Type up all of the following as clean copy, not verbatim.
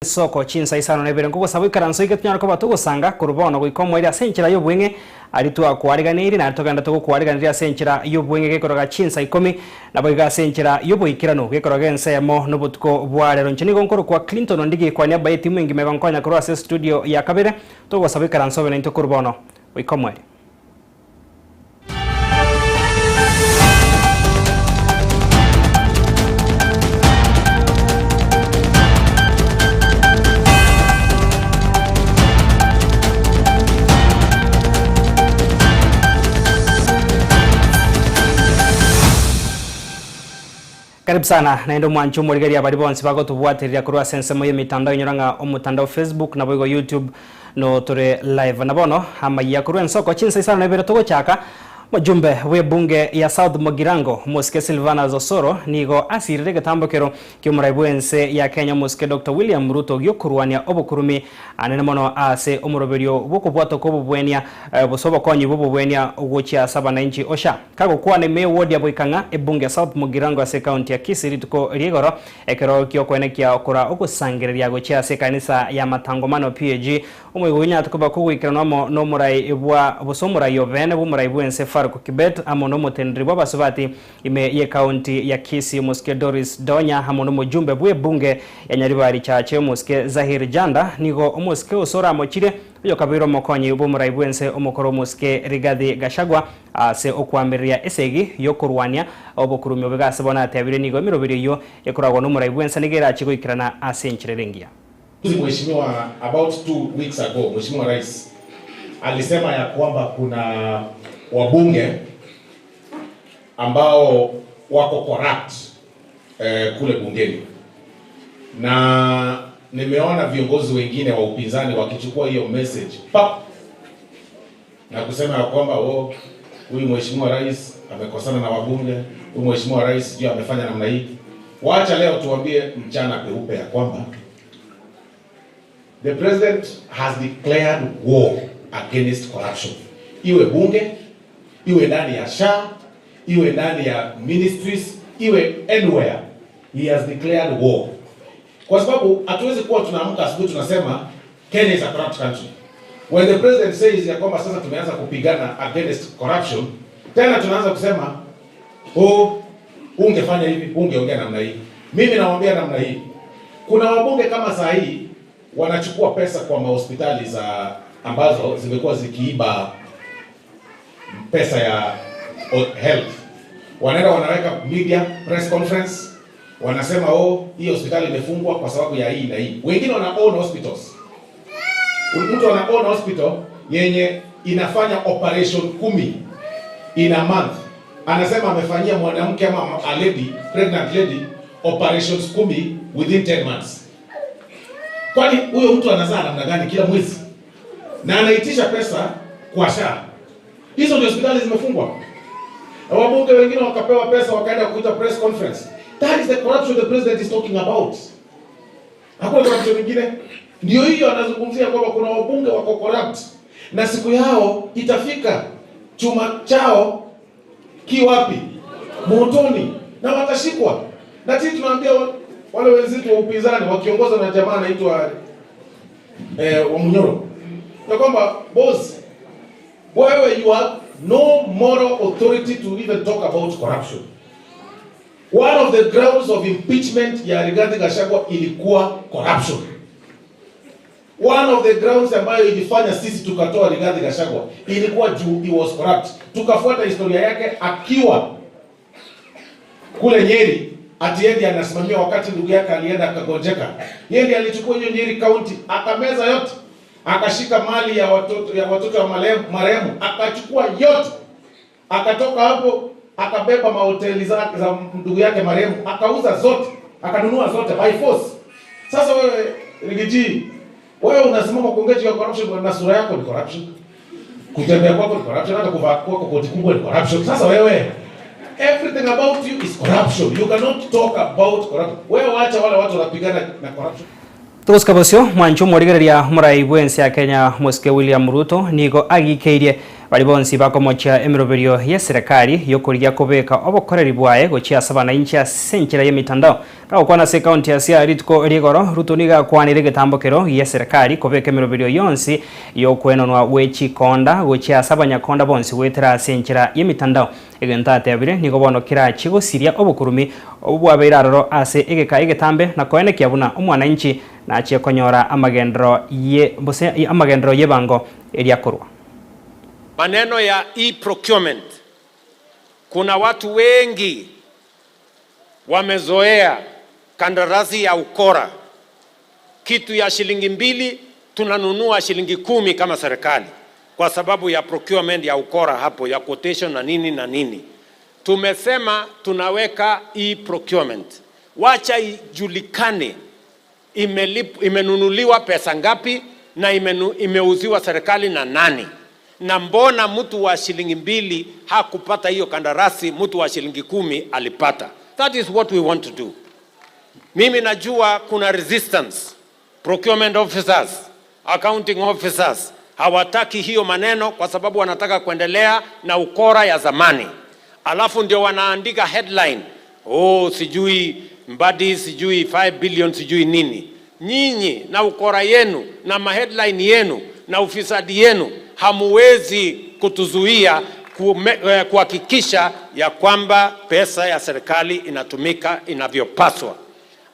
Soko chinsa isano nebere nkogosaba ikaranso ike tunyara koba togosanga korwa bono goika omoerio ase enchera ya obweng'e aria twakwariganirie naende togenda togokwariganiria ase enchera ya obweng'e gekoroga chinsa ikomi nabo iga ase enchera ya oboikeranu gekoroga ensemo na obotuko bwa rero. Inche nigo nkorokwa Clinton Ondigi kwa niaba y'etimu engima egonkonya korwa ase estudio ya kabere togosaba ikaranso obe naintwe korwa bono goika omoerio. Karibu sana naende omwanche omorigereria abari bonsi bagotobwaterera korwa ase ensemo y'emitandao inyora ng'a omotandao Facebook naboigo YouTube No tore live na bono amayia korwa ensoko chinsa isano na ibere togochaka. Mojumbe bw'ebunge ya South Mugirango omosike Silvanus Osoro nigo asirire egetambokero ki'omorai bw'ense ya Kenya omosike Doctor William Ruto gi'okorwania obokurumi anene mono ase omoroberio bw'okobwatwa kw'obobwenia gose obokonyi bw'obobwenia gochia ase abanainchi Osha kagokwana ime y'ewodi ya Boikang'a ebunge ya South Mugirango ase ekaunti ya Kisii rituko ri'igoro Ekero gi'okoenekia okora ogosangereria gochia ase ekanisa y'amatangomano PAG, omoigo onyarete koba kogoikeranwa amo nomorai bwa gose omorai obene bw'omorai bw'ense Farouk Kibet amo nomoteneneri bw'abasubati ime y'ekaunti ya Kisii omosike Doris Donya amo nomojumbe bw'ebunge ya Nyaribari Chache omosike Zahir Janda nigo omosike Osoro amochire oyokabeire omokonyi bw'omorai bw'ense omokoro omosike Rigathi Gachagua Ase okoamereria esegi y'okorwania obokurumi obo ase bono atebirie nigo emeroberio eyio ekoragwa n'omorai bw'ense nigo erache goikerana ase enchera ere engiya. Mheshimiwa about 2 weeks ago, Mheshimiwa Rais alisema ya kwamba kuna wabunge ambao wako corrupt kule bungeni, na nimeona viongozi wengine wa upinzani wakichukua hiyo message pap na kusema ya kwamba, oh, huyu mheshimiwa rais amekosana na wabunge, huyu mheshimiwa rais sijui amefanya namna hii. Wacha leo tuambie mchana peupe ya kwamba the president has declared war against corruption, iwe bunge, iwe ndani ya SHA, iwe ndani ya ministries, iwe anywhere, he has declared war, kwa sababu hatuwezi kuwa tunaamka asubuhi tunasema Kenya is a corrupt country. When the president says ya kwamba sasa tumeanza kupigana against corruption, tena tunaanza kusema, "Oh, ungefanya hivi, ungeongea namna hii." Mimi nawaambia namna hii, kuna wabunge kama saa hii wanachukua pesa kwa mahospitali za ambazo zimekuwa zikiiba pesa ya health, wanaenda wanaweka media press conference, wanasema, "Oh, hii hospitali imefungwa kwa sababu ya hii na hii." Wengine wana own hospitals. Mtu ana own hospital yenye inafanya operation 10 in a month, anasema amefanyia mwanamke ama a lady, pregnant lady, operations 10 within 10 months. Kwani huyo mtu anazaa namna gani kila mwezi? Na anaitisha pesa kwa SHA. Hizo ndio hospitali zimefungwa. Na wabunge wengine wakapewa pesa wakaenda kuita press conference. That is the corruption the president is talking about. Hakuna corruption nyingine. Ndio hiyo anazungumzia kwamba kuna wabunge wako corrupt na siku yao itafika, chuma chao kiwapi? Motoni, na watashikwa. Na sisi tunaambia wale wenzetu wa upinzani wakiongozwa na jamaa anaitwa Wamunyoro ya kwamba, boss, wewe you have no moral authority to even talk about corruption. One of the grounds of impeachment ya Rigathi Gachagua ilikuwa corruption. One of the grounds ambayo ilifanya sisi tukatoa Rigathi Gachagua ilikuwa juu he was corrupt. Tukafuata historia yake akiwa kule Nyeri, ati yeye ndiye anasimamia wakati ndugu yake alienda akagonjeka. Yeye ndiye alichukua hiyo Nyeri County akameza yote, akashika mali ya watoto wa marehemu akachukua yote, akatoka hapo akabeba mahoteli zake za ndugu yake marehemu akauza zote, akanunua zote by force. Sasa wewe Riggy G, wewe unasimama kuongea juu ya corruption na sura yako ni corruption, kutembea kwako ni corruption, hata kuvaa kwako koti kubwa ni corruption. Sasa wewe, everything about you is corruption. You cannot talk about corruption. Wewe wacha wale watu wanapigana na corruption. Togosika bosio mwancho omorigereria omorai bwensi ya Kenya mosike William Ruto nigo agikeirie Bari bonsi bakomochia emiroberio ya serikali yokuria kobeka obokoreri bwaye gochia sabana inchi ase enchera ya mitandao. Gagokwana ase ekaunti ya Siaya rituko rigoro, Ruto nigo akwanire egetambokero ya serikali kobeka emiroberio yonsi yokwenonwa gwechikonda gochia ase abanyakonda bonsi goetera ase enchera ya mitandao. Egento atebire nigo bono kirachi gosiria obokurumi obwabeire aroro ase egeka egetambe na koenekia buna omwananchi nachie konyora amagendero ye bose amagendero yebango eriakorwa. Maneno ya e-procurement, kuna watu wengi wamezoea kandarasi ya ukora. Kitu ya shilingi 2 tunanunua shilingi 10 kama serikali, kwa sababu ya procurement ya ukora hapo ya quotation na nini na nini. Tumesema tunaweka e-procurement, wacha ijulikane imenunuliwa pesa ngapi na imeuziwa serikali na nani, na mbona mtu wa shilingi 2 hakupata hiyo kandarasi, mtu wa shilingi 10 alipata. That is what we want to do. Mimi najua kuna resistance, procurement officers, accounting officers hawataki hiyo maneno kwa sababu wanataka kuendelea na ukora ya zamani, alafu ndio wanaandika headline, oh, sijui Mbadi, sijui 5 billion, sijui nini. Nyinyi na ukora yenu na maheadline yenu na ufisadi yenu hamuwezi kutuzuia kuhakikisha ya kwamba pesa ya serikali inatumika inavyopaswa.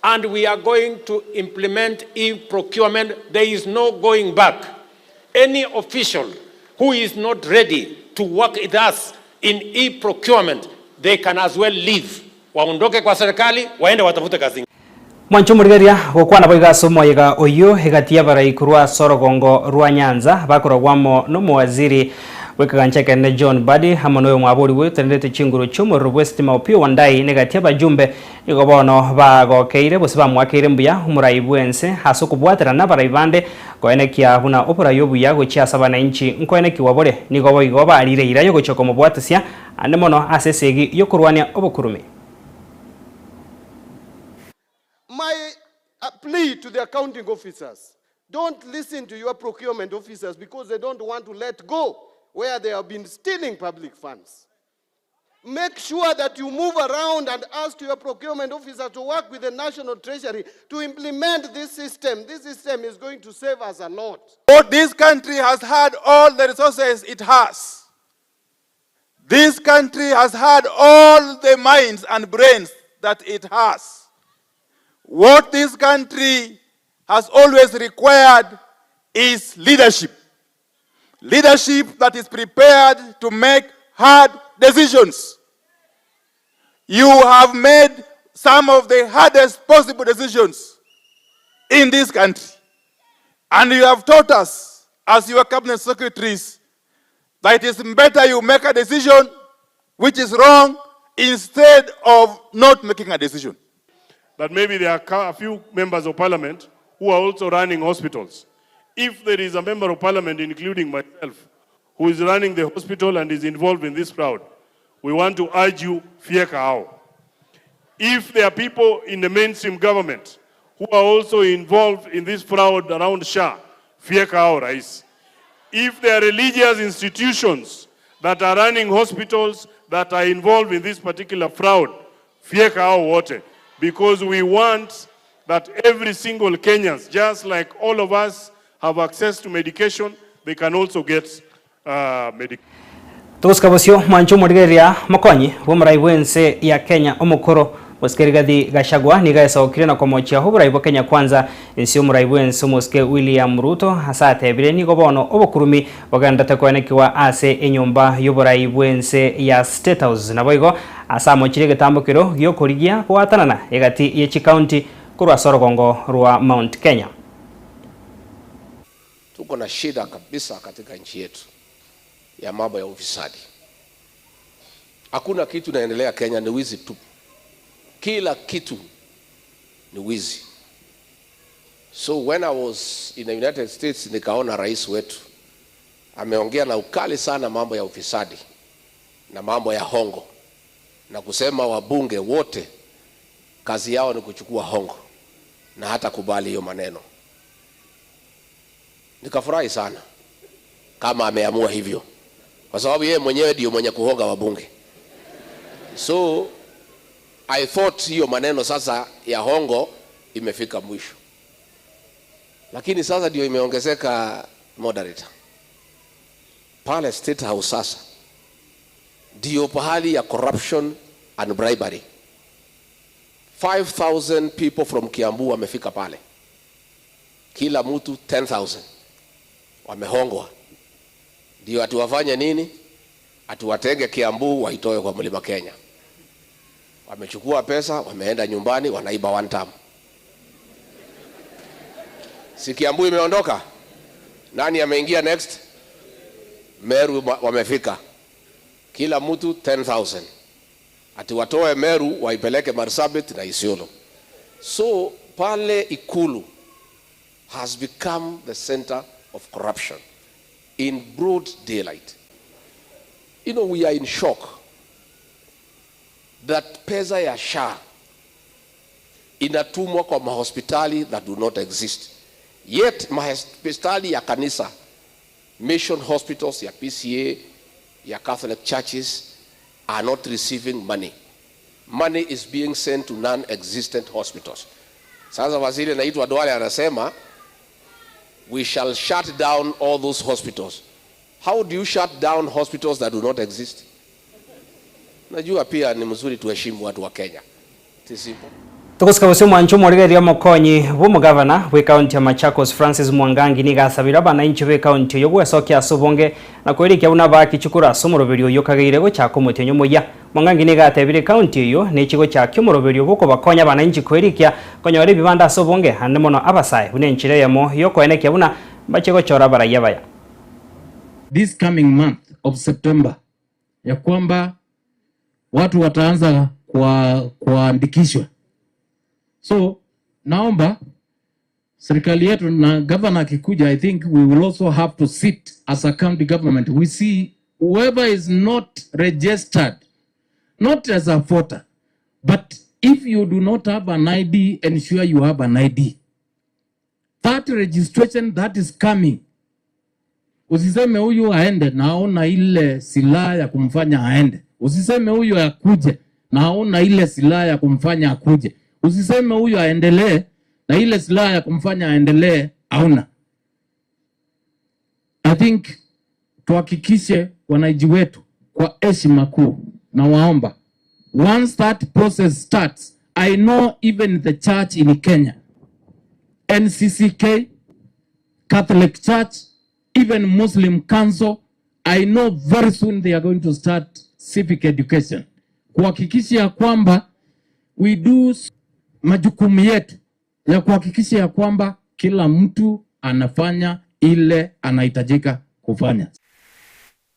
And we are going to implement e-procurement. There is no going back. Any official who is not ready to work with us in e-procurement, they can as well leave. Waondoke kwa serikali, waende watafute kazi. Mwancho murigeria gokwana boiga somoyega oyo egati barai kurwa sorogongo rwa Nyanza bakorogwamo no muwaziri wekagancheke John Mbadi hamwe n'oyo mwabori wetererete chinguru ch'omuriro bwa esitima Opiyo Wandayi negati abajumbe igo bono bagokeire bose bamwakeire mbuya omurai bwense ase okobwaterana na abarai bande koenekia buna oborai obuya gochia ase abananchi nkoenekiwa bore nigo boigo barire ira yogochia komobwatesia ande mono ase esegi yokorwania obokurumi. My plea to the accounting officers, don't listen to your procurement officers because they don't want to let go where they have been stealing public funds. Make sure that you move around and ask your procurement officer to work with the National Treasury to implement this system. This system is going to save us a lot. But this country has had all the resources it has. This country has had all the minds and brains that it has. What this country has always required is leadership. Leadership that is prepared to make hard decisions. You have made some of the hardest possible decisions in this country. And you have taught us, as your cabinet secretaries, that it is better you make a decision which is wrong instead of not making a decision. That maybe there are a few members of parliament who are also running hospitals. If there is a member of parliament, including myself, who is running the hospital and is involved in this fraud, we want to urge you, fyeka hao. If there are people in the mainstream government who are also involved in this fraud around SHA, fyeka hao, Rais. If there are religious institutions that are running hospitals that are involved in this particular fraud, fyeka hao wote. Because we want that every single Kenyans, just like all of us have access to medication, they can also get medication. Tugusikabosio mwancho morigeria mokonyi bwa bwense ya Kenya omokoro Mosike Rigathi Gachagua nigaesokire na komochia oborai bwa Kenya Kwanza ensi omorai bwense Omosike William Ruto ase atebire nigo bono obokurumi bogendete koenekiwa ase enyomba y'oborai bwense ya State House naboigo ase amochire egetambokero giokorigia gwatanana egati ye chikaunti korwa ase orogongo rwa Mount Kenya. Tuko na shida kabisa katika nchi yetu ya mambo ya ufisadi. Hakuna kitu inaendelea Kenya, ni wizi tu. Kila kitu ni wizi. So when I was in the United States, nikaona rais wetu ameongea na ukali sana mambo ya ufisadi na mambo ya hongo, na kusema wabunge wote kazi yao ni kuchukua hongo na hata kubali hiyo maneno. Nikafurahi sana kama ameamua hivyo, Kwa sababu yeye mwenyewe ndio mwenye kuhonga wabunge. So I thought hiyo maneno sasa ya hongo imefika mwisho, lakini sasa ndio imeongezeka, moderator. Pale State House sasa ndio pahali ya corruption and bribery. 5000 people from Kiambu wamefika pale, kila mtu 10,000 wamehongwa, ndio atuwafanye nini? Atuwatenge Kiambu waitoe kwa Mlima Kenya. Wamechukua pesa, wameenda nyumbani, wanaiba one term. Si Kiambu imeondoka? Nani ameingia next? Meru wamefika, kila mtu 10,000 ati watoe Meru waipeleke Marsabit na Isiolo. So pale Ikulu has become the center of corruption in broad daylight. We are in shock that pesa ya SHA inatumwa kwa mahospitali that do not exist. Yet mahospitali ya kanisa, mission hospitals ya PCA, ya Catholic churches are not receiving money. Money is being sent to non-existent hospitals. Sasa waziri anaitwa Duale anasema we shall shut down all those hospitals. How do you shut down hospitals that do not exist? Najua pia ni mzuri tuheshimu watu wa Kenya. It is simple. Tukusika busi mwancho mworigeria mokonyi bu mugavana we county ya Machakos Francis Mwangangi nigasabira abananchi be county yo gwecokia ase na kwirikia buna bakichukura ase omoroberi oyo kageire gochaka omotienyi omoyia. Mwangangi nigatebire county eyo nechigo chakia omoroberi obokobakonya abananchi kwirikia konyora ebibanda ase obonge ande mono abasae buna enchera eyemo yokoenekia buna bache gochora abaraiya baya. This coming month of September ya kwamba watu wataanza kuandikishwa. So naomba serikali yetu na governor akikuja, I think we will also have to sit as a county government. We see whoever is not registered, not as a voter, but if you do not have an ID, ensure you have an ID. That registration that is coming. Usiseme huyu aende, naona ile silaha ya kumfanya aende. Usiseme huyu akuje, naona ile silaha ya kumfanya akuje. Usiseme huyu aendelee na ile silaha ya kumfanya aendelee hauna. I think tuhakikishe wananchi wetu kwa heshima kuu, na waomba, once that process starts, I know even the church in Kenya, NCCK, Catholic Church, even Muslim Council, I know very soon they are going to start civic education. Kuhakikisha kwamba we do majukumu yetu ya kuhakikisha ya kwamba kila mtu anafanya ile anahitajika kufanya.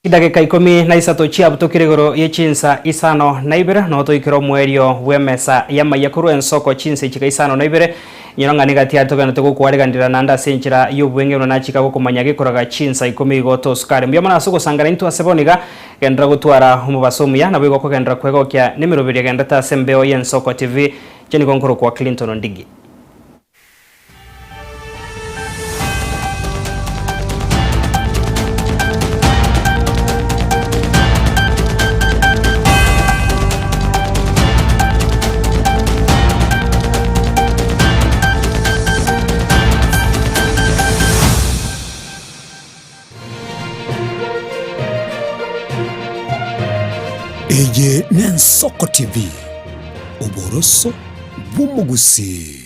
Idagika 13 chia butukire igoro ye chinsa 52 no tuikiro mwerio we mesa ya maya kurwa ensoko chinsa ichika 52 nyonga nigati atogana tugukwariganira nanda senchira yobwenge na chika gukumanya gikoraga chinsa 10 goto sukari mbyo mana sugo sangara intu aseboniga gendra gutwara umubasomuya nabo igoko gendra kwegokia nimirobiria gendra ta sembeo yensoko TV cheni konkoro kwa Clinton Ndigi. Eye Nensoko TV oboroso bw'omugusi.